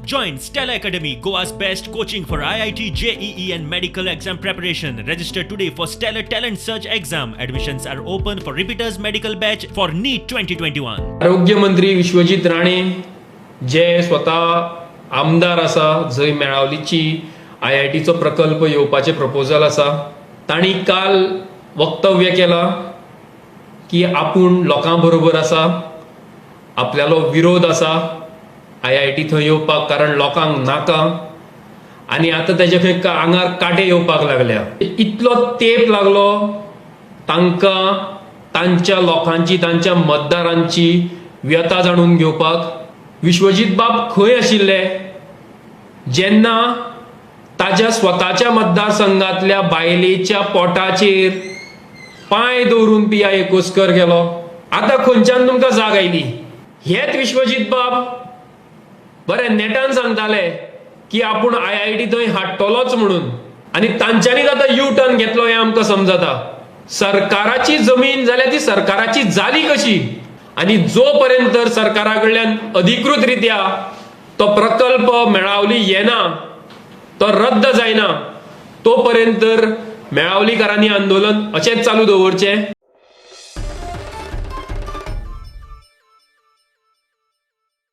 Join Stella Academy, Goa's best coaching for IIT, JEE, and medical exam preparation. Register today for Stellar Talent Search exam. Admissions are open for repeaters medical batch for NEET 2021. आरोग्य मंत्री विश्वजीत राणे जे स्वता आमदार आसा, जंय मेळावलीची आयआयटीचो प्रकल्प येवपाचें proposal आसा, तांणी काल वक्तव्य केलां की आपूण लोकां बरोबर आसा, आपल्यालो विरोध आसा आयआयटी थंय येवपाक, कारण लोकांक नाका. आनी आतां तेजे खंय आंगार कांटे येवपाक लागल्या. इतलो तेंप लागलो तांकां तांच्या लोकांची, तांच्या मतदारांची व्यथा जाणून घेवपाक. विश्वजीत बाब खंय आशिल्ले जेन्ना ताज्या स्वताच्या मतदारसंघातल्या बायलेच्या पोटाचेर पांय दवरून पिया एकोस्कर गेलो? आतां खंयच्यान तुमकां जाग आयली? हेच विश्वजीत बाब बरे नेटान सांगताले की आपूण आयआयटी थंय हाडटलोच म्हणून, आनी तांच्यांनीच आतां यू टर्न घेतलो हें आमकां समजता. सरकाराची जमीन जाल्यार ती सरकाराची जाली कशी? आनी जो पर्यंत तर सरकारा कडल्यान अधिकृत रित्या तो प्रकल्प मेळावली येना, तो रद्द जायना, तो पर्यंत तर मेळावलीकारांनी आंदोलन अशेंच चालू दवरचें.